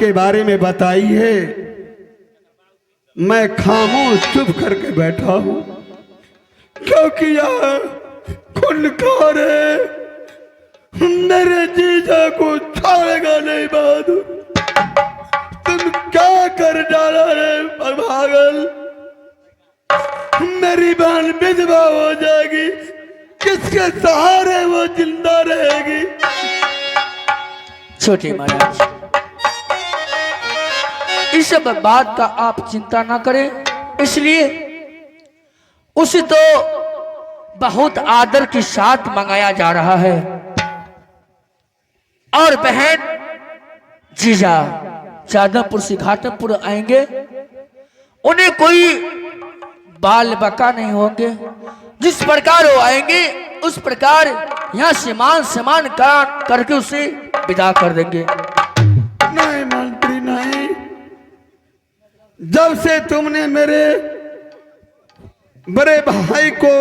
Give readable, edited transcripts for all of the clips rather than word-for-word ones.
के बारे में बताई है, मैं खामोश चुप करके बैठा हूं, क्योंकि यह खुनकार है, मेरे जीजा को छोड़ेगा नहीं। बहादुर, तुम क्या कर डाला रे पागल? मेरी बहन विधवा हो जाएगी, किसके सहारे वो जिंदा रहेगी? छोटे महाराज, इस सब बात का आप चिंता ना करें। इसलिए उसे तो बहुत आदर के साथ मंगाया जा रहा है। और बहन जीजा जादवपुर से घाटमपुर आएंगे, उन्हें कोई बाल बका नहीं होंगे। जिस प्रकार वो आएंगे उस प्रकार यहाँ से मान सम्मान करके उसे विदा कर देंगे। नहीं मंत्री नहीं, जब से तुमने मेरे बड़े भाई को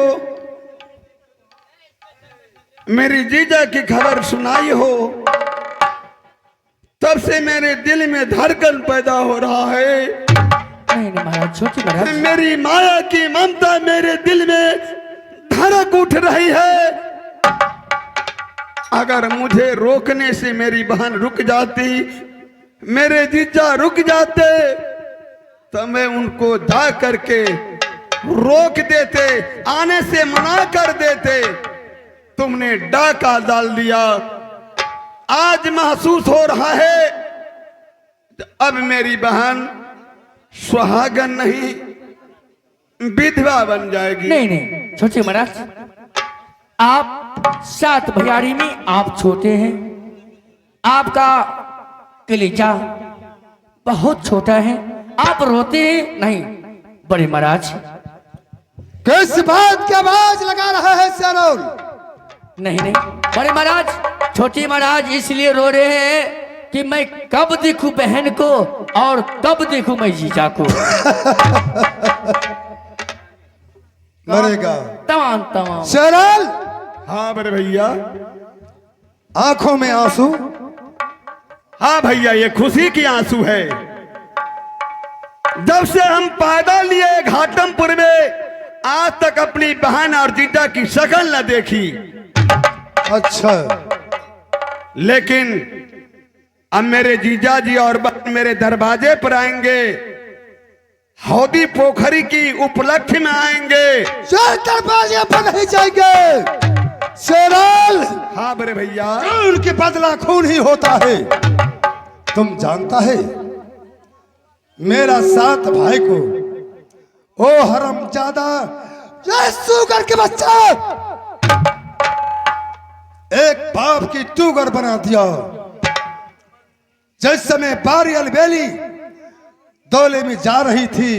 मेरी जीजा की खबर सुनाई हो, तब से मेरे दिल में धड़कन पैदा हो रहा है। नहीं नहीं महाराज, छोटे महाराज, मेरी माया की ममता मेरे दिल में धड़क उठ रही है। अगर मुझे रोकने से मेरी बहन रुक जाती, मेरे जीजा रुक जाते, तो मैं उनको जा करके रोक देते, आने से मना कर देते। तुमने डाका डाल दिया। आज महसूस हो रहा है अब मेरी बहन सुहागन नहीं, विधवा बन जाएगी। नहीं नहीं छोटे महाराज, आप 7 भैयारी में आप छोटे हैं, आपका कलेजा बहुत छोटा है, आप रोते हैं नहीं। बड़े महाराज, किस बात की आवाज लगा रहा है सरोल? नहीं नहीं बड़े महाराज, छोटे महाराज इसलिए रो रहे हैं कि मैं कब देखूं बहन को और कब देखूं मैं जीजा को। मरेगा तमाम तमाम। सरल। हाँ बड़े भैया। आंखों में आंसू। हाँ भैया, ये खुशी की आंसू है। जब से हम पैदा लिए घाटमपुर में, आज तक अपनी बहन और जीजा की शक्ल न देखी। अच्छा। लेकिन अब मेरे जीजा जी और बहन मेरे दरवाजे पर आएंगे, हौदी पोखरी की उपलक्ष्य में आएंगे। चल दरवाजे पर नहीं जाएंगे सरल। हाँ बड़े भैया। खून के बदला खून ही होता है। तुम जानता है मेरा सात भाई को ओ हरामजादा ये सुगर के बच्चा एक बाप की टूगर बना दिया। जिस समय बारी अलबेली दौले में जा रही थी,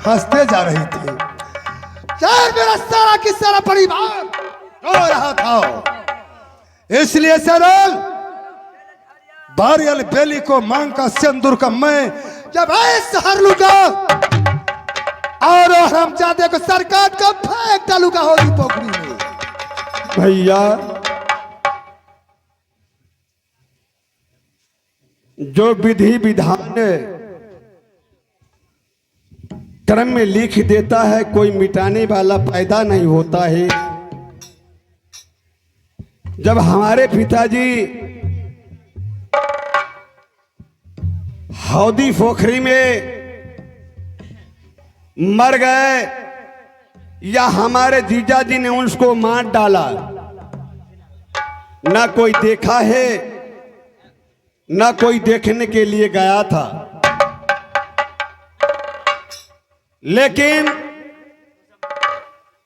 हंसते जा रही थी, यार मेरा सारा की सारा परिवार रो रहा था। इसलिए सरल बारियल बेली को मांग का सिंदूर का मैं जब ऐसे हर लूंगा और हरामजादे को सर काट कर फेंक डालूंगा होली पोखरी में। भैया, जो विधि विधान क्रम में लिख देता है, कोई मिटाने वाला पैदा नहीं होता है। जब हमारे पिताजी हौदी पोखरी में मर गए या हमारे जीजा जी ने उसको मार डाला, ना कोई देखा है, ना कोई देखने के लिए गया था। लेकिन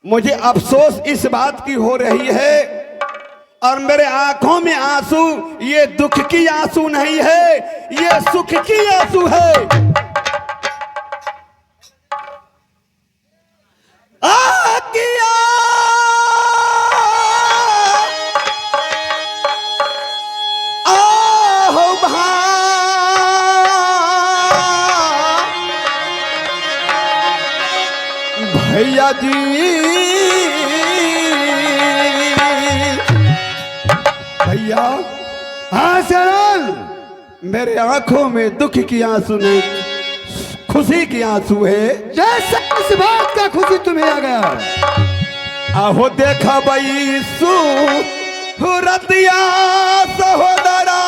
मुझे अफसोस इस बात की हो रही है और मेरे आंखों में आंसू, ये दुख की आंसू नहीं है, ये सुख की आंसू है। आ किया आहो भैया जी, भैया। हाँ सरल। मेरे आंखों में दुख की आंसू नहीं, खुशी की आंसू है। जैसे इस बात का खुशी तुम्हें आ गया। आहो देखा बई सू रतिया सहोदरा,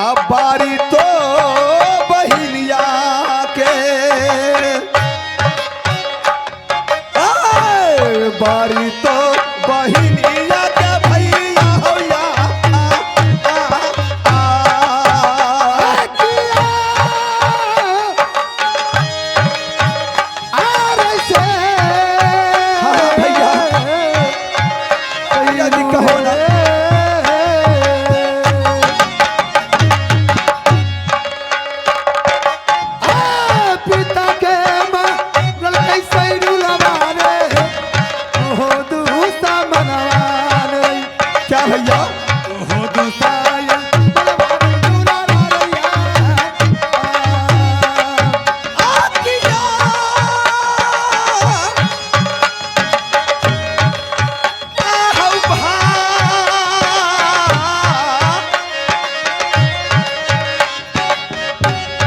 अब बारी तो बहिनिया के, आए, बारी तो बहिनिया के भैया होया। आ, आ, आ। हाँ, भैया। भैया जी कहो ना। पिता के मरल कैसे रुलवा रे, ओहो दूसा मनवान रे, क्या भैया? ओहो दूसायल मनवान दुला रैया। आखिया, आहौ भा।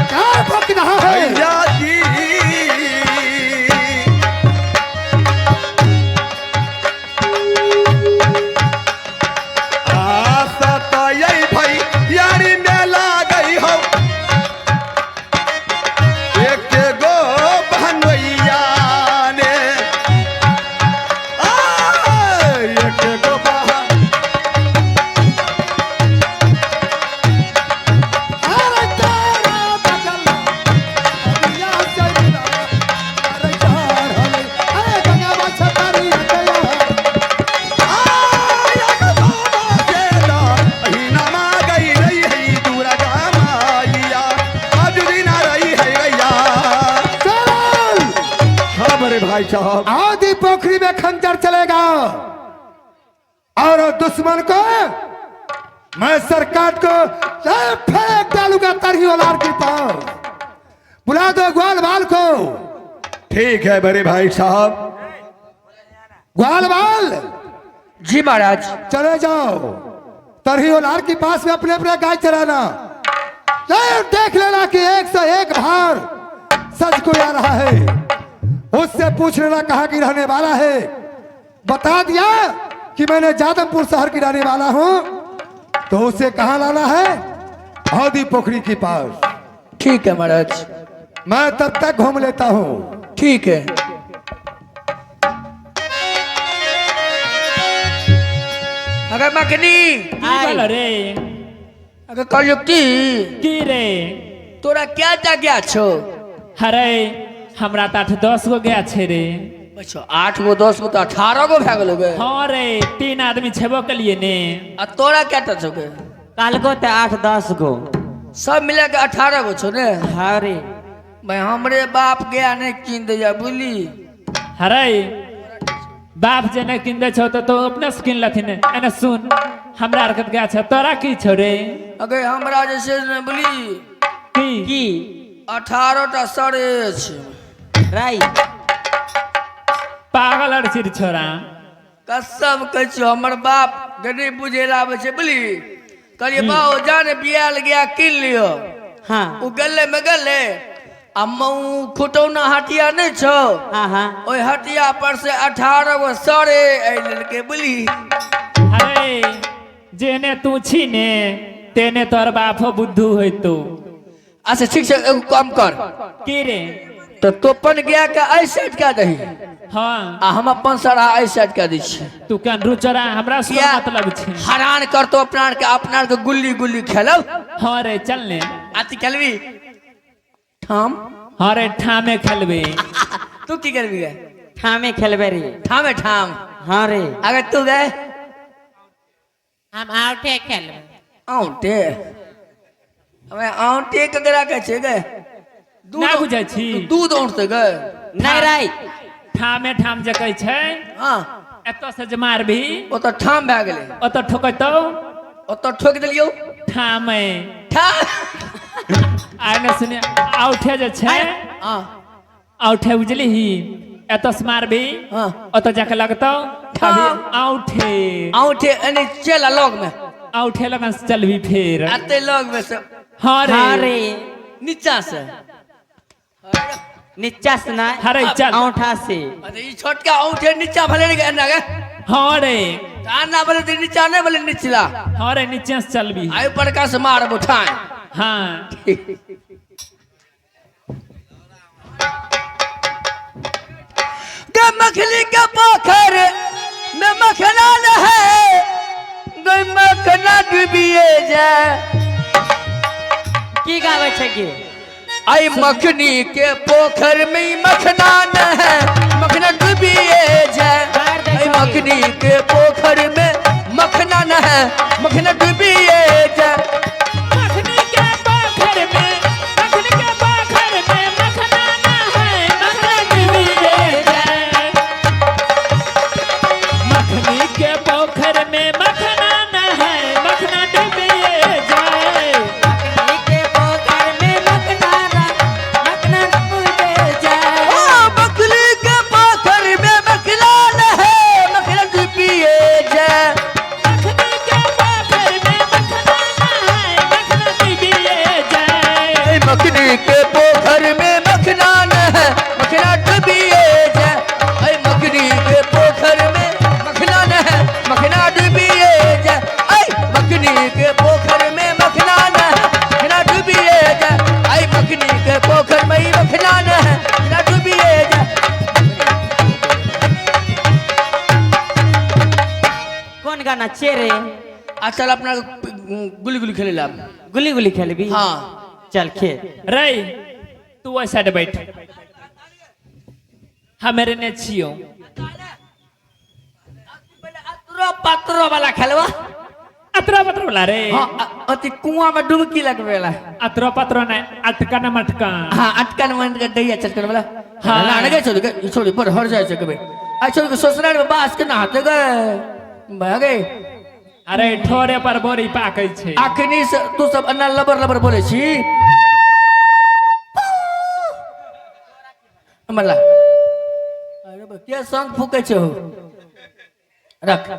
क्या भक रहा है? भैया जी आशा तो यही भाई यारी में गई हो, एक गो बहनोइया ने, आ, एक गो बहन। अरे तारा बगल अबिया से मिला, अरे चार हले, अरे गंगा बाछा तारी अकया। चल हाँ बड़े भाई साहब, आदि पोखरी में खंजर चलेगा और दुश्मन को मैं सरकार को चल फेंक डालूंगा तरही ओलार के पास। बुला दो ग्वाल बाल को। ठीक है बड़े भाई साहब। ग्वाल बाल जी महाराज। चले जाओ तरही ओलार के पास में अपने अपने गाय चराना। चल देख लेना कि एक से एक भार सच को आ रहा है, उससे पूछ लेना कहाँ की रहने वाला है। बता दिया कि मैंने जादमपुर शहर की रहने वाला हूँ, तो उसे कहाँ लाना है? हौदी पोखरी के पास। ठीक है महाराज। मैं तब तक घूम लेता हूँ। ठीक है। अगर मखनी की भेल रे? अगर कहलियो की की रे? तोरा क्या टा गया छो? अरे हमरा तऽ 8 10 गो गया छै रे। अच्छा 8 गो 10 गो तऽ 18 गो भए गेलो गे। हाँ रे, 3 आदमी छेबो केलिए ने। आ तोरा क्या टा छो गे? कालको तऽ 8 10 गो। सब मिला के 18 गो छो ने। हाँ रे। भाई हमरे बाप गया नहीं कीन दैया बुझली। अरे बाप जे नहि कीन दै छौ तऽ तो अपने से कीन लथिन। एने सुन, हमरा आरके तऽ गाय छौ, तोरा की छौ रे? अगर हमरा जे छै ने बुझली की? की? 18 टा सरे छै। राई पागल आर छी रे छोरा। कसम कहै छियौ हमर बाप गरीब बुझे ला आबै छै बुझली। कहलियै बाउ जाने बियाल गया कीन लियो। हाँ ओ गले में गले आ मऊ खुटौना हटिया नहीं छौ, हाँ हाँ ओहि हटिया पर से 18 गो सरे आइ लेलकै बुझली। अरे जेने तू छी ने तेने तोहर बापो बुद्धू होइतो। अच्छा ठीक छै, एगो काम कर। की रे? तो तोपन गया के एहि साइड कए दही हाँ आ हम अपन सरा एहि साइड कए दै छियै। तू कन चोरा, हमरा से किया? मतलब छै। हरान करतो अपना आरके, अपना आरके गुल्ली गुल्ली खेलब। हाँ रे चल ने। आती खेलबी ठाम? हाँ रे ठामे खेलबे। तू की करबी गे? ठामे खेलबै रे। ठामे ठाम। हाँ रे। अगर तू गए? हम आउटे खेलबै। औंटे? हमे औंटे ककरा कहै छै गे? दूध ना बुझै छी? दूध औंटतै गे? नहि राई। ठामे ठाम जे कहै छै, हाँ एतऽ से जे मारबी ओतऽ ठाम भए गेलै। ओतऽ ठोकतौ। ओतऽ ठोकि देलियौ ठामे। ठाम। आ ने सुने, औठे जे छै, हाँ औठे बुझलिही, एतऽ से मारबी हाँ ओतऽ जाके लगतौ ठाम। औठे। औंठे एने चल आ लग में। औठे लगन से चलबी फेर। आते लग में से। हाँ रे। हाँ रे। नीचा से। नीचा से ना। अरे चल। औंठा से। अरे ई छोटका औंठे नीचा भले नहीं गए ना गे। हाँ रे। आना भले तो नीचा नहीं भले निचला। हाँ रे, नीचे से चलबी। आयु बड़का से मार उठाए। हाँ। गे मखली के पोखर में मखना न है, गे मखना डूबिए जाए। की गावे छै की? आई मखनी के पोखर में मखना न है, मखना डूबिए जाए। आई मखनी के पोखर में मखना न है, मखना डूबिए जाए। मखनी के पोखर में, मखनी के पोखर में मखना न है, मखना डूबिए जाए। मखनी के पोखर में मखना न है, मखना डूबिए जाए। मखनी के पोखर में मखना ना, मखना डूबे जाए। ओ मखनी के पोखर में मखना न है, मखना डूबिए जाए। मखनी के पोखर में मखना न है, मखना डूबिए जाए। ऐ मखनी के पोखर में मखना न है, मखना डूबिए जाए। ऐ मखनी के पोखर में मखना न है, मखना डूबिए जाए। ऐ मखनी के पोखर में मखना न है, मखना डूबिए जाए। ऐ मखनी के पोखर में मखना न है, मखना डूबिए जाए। कोन गाना छे रे? आ चल अपना गुली गुली खेले ला। गुली गुली खेलबी? हाँ। चल खेल। रे तू ओइ साइड बैठ, हमेरे ने छियो। अतरो पतरो वाला खेलवा। अतरो पतरो वाला रे? हाँ, अति कुआं में डुबकी लगवेला। अतरो पतरो ने अटकन मटका। हाँ, अटकन मटका दैया चटकन वाला। हाँ। ना ना गए छोड़ के छोड़ पर हर जाए छै कभी। आ छोड़ के ससुराल में बास के नहाते गए भागे। अरे ठोरे पर बोरी पाकै छै। अखनी से तू सब अन्ना लबर लबर बोले छी। मला अरे बा, के संग फूके छे हो? रख।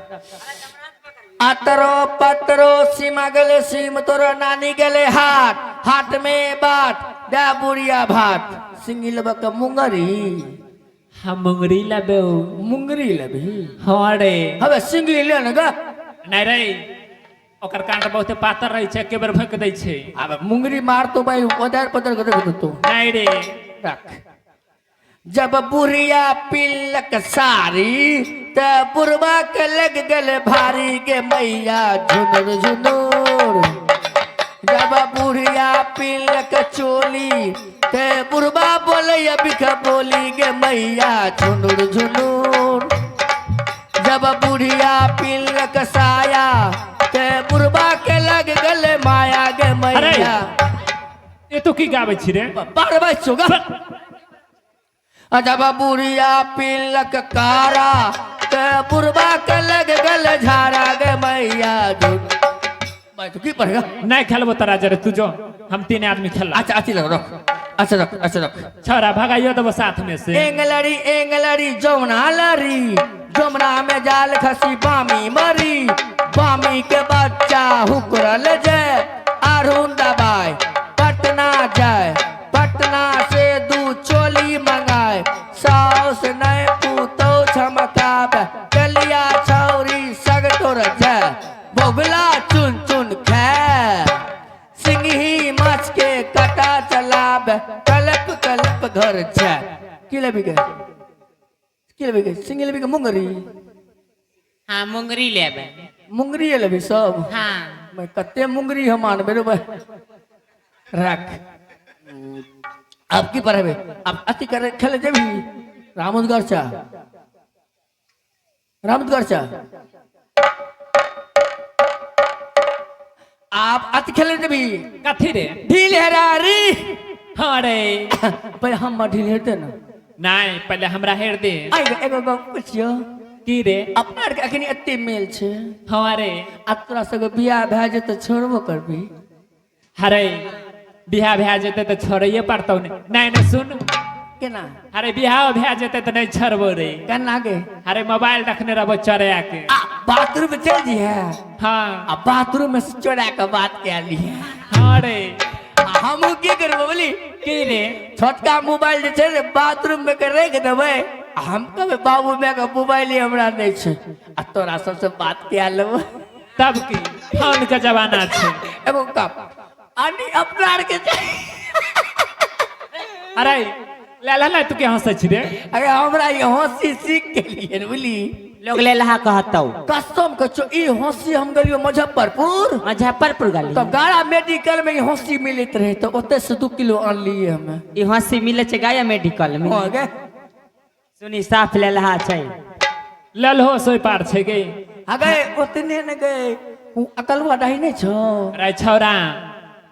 अतरो पतरो सीमा गले सीम तोरो नानी गले हाथ, हाथ में बाट दा बुढ़िया भात। सिंगी लबा के मुंगरी। हम मुंगरी लबे। मुंगरी लबी? हाँ रे। हबे सिंगी ले न गा। नहीं रे, ओकर कांट बहुत पातर रहे छै, एके बेर भोंक दै छै। अब मुंगरी मार तो भाई उधर पदर कर दे तो। नहीं रे। रख। जब बुढ़िया पिलक सारी त बुढ़वा के लग गल भारी के मैया झुनुर झुनुर। जब बुढ़िया पिलक चोली ते बुढ़वा बोले बिख बोली गे मैया झुनुर झुनुर। जब बुढ़िया पिलक साया ते बुढ़वा के लग गल माया गे मैया। ये तो की गाबै छी रे? पारबै छौ गा। जब बुढ़िया पिलक कारा ते बुढ़वा के लग गल झारा गे मैया झुन। भाई तू की पढ़ेगा? नहीं खेलबो तोरा जरे, तू जो हम तीन आदमी खेलला। अच्छा अच्छी लग रख, अच्छा रख, अच्छा रख। छोरा भगाइयो देबो साथ में से। एंगलरी एंगलरी जमुना लरी, जमुना में जाल खसी बामी मरी, बामी के बच्चा हुकरल जाए अरुण दबाए पटना जाए, पटना से दू चोली मंगाए, साउस नहीं पूतो छमकाबे, चलिया छौरी सग तोर जाए, बगुला चुन चुन खाए, सिंगही माछ के कटा चलाबे, कलप कलप घर जाए। की लेबी गे? की लेबी गे? सिंगी लेबी गे मुंगरी? हाँ मुंगरी लेबे। मुंगरी लेबी सब? हाँ। मैं कते मुंगरी हम आनबे रे भाई। रख। अब की पढ़ेबे? अब अति करे खेले जेबी रामोदगर चा। रामोदगर चा। आप अति खेले जेबी? कथी रे? ढील हेरारी। हाँ रे। पहले हम ढील हेरते ना। नहीं पहले हमरा हेर दे। आई गे, एगो गप पुछियो। की रे? अपना आरके अखनी एते मेल छे। हाँ रे। आ तोरा सबके बियाह भए जेतै छोड़बो करबी? अरे बियाह भए जेतै तऽ छोड़ैये पड़तौ ने। नहीं नहीं सुन, केना? अरे बियाह भए जेतै तऽ नहि छोड़बो रे। केना गे? अरे मोबाइल रखने रहबो चोरा के। आ बाथरूम में चल जी है। हाँ। आ बाथरूम में से चोरा के बात कए ली है। हाँ रे। आ हमहूँ की करबो बोली? की रे? छोटका मोबाइल जे छै ने बाथरूम में के राखि देबै, आ हम कहबै बाबू my के मोबाइल हमरा नहि छै, आ तोरा सबसे बात कए लेबो। तब की फोन के जमाना छै। एगो कप आनी अपना आर के छै। अरे ले ले ले, तू के हंसै छी रे? अरे हमरा ई हंसी सीख गेलियै ने बुझली। लोग ले लहा कहतौ। कसम के छौ, ई हंसी हम गेलियो मुजफ्फरपुर। मुजफ्फरपुर गेली। तब गाड़ा मेडिकल में ई हंसी मिलैत रहे, तो ओते से 2 किलो आनलियै हमे। ई हंसी मिले छै गाया मेडिकल में। हो गे। सुनी साफ ले लहा छै। ललहो सोई पार छै गे। अगे ओतने ने गे, उ अकलवा डाही नहि छौ। अरे छौरा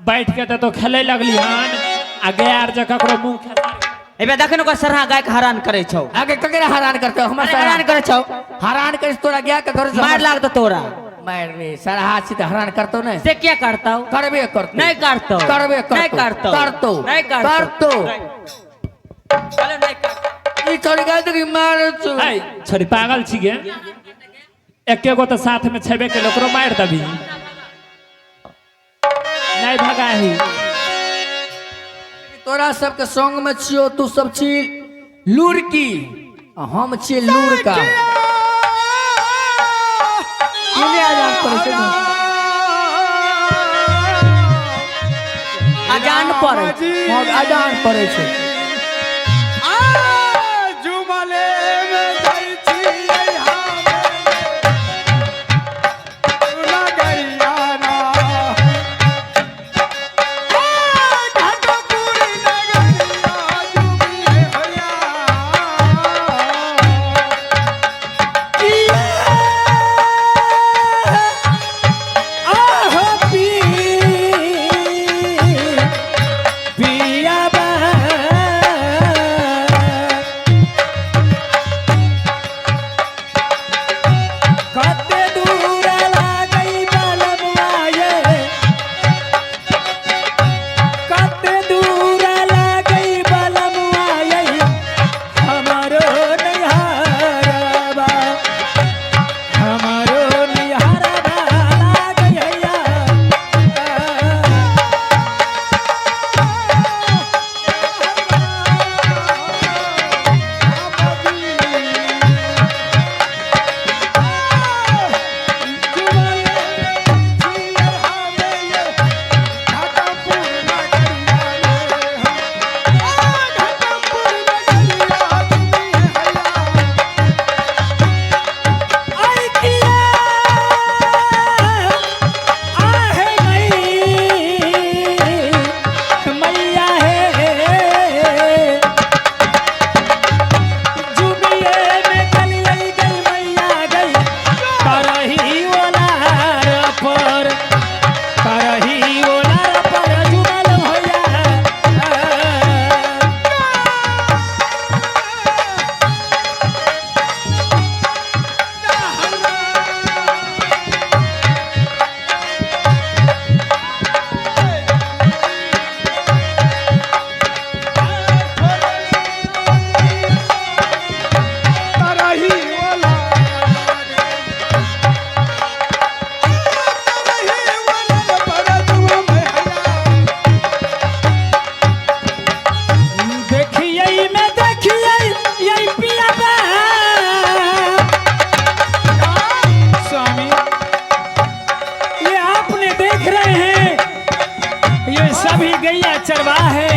बैठ के तो खेले लगली हन, आ गया आर जे ककरो मुंह खेसारी। एबे देख ने ओकर सरहा गाय के हरान करे छौ। आगे ककरा हरान करतौ? हमर अरे हरान करे छौ। हरान करे तोरा गया के घर से मार लागतो तोरा। मार रे सरहा छी त हरान करतौ ने। से क्या करतौ? करबे करतौ। नहीं करतौ। करबे करतौ। नहीं करतौ। करतौ। नहीं करतौ। करतौ। चलो नहीं करतौ। ई छोड़ी गए तो मार छौ। ऐ छोरी पागल छी गे, एके गो तो साथ में छेबे के ओकरो मार दबी। नहीं भगाही। तोरा सबके संग में छियो, तू सब छी लुड़की, हम छी लुड़का। केने आजाद पड़ै छै? अजान पड़ै छै। हँ, अजान पड़ै छै। जुमले में जाइ छियै हमे, नगरिया ना। घाटपुरी नगरिया जुमिए होया। स्वामी, ये आपने देख रहे हैं, ये सभी गैया चरवाह है।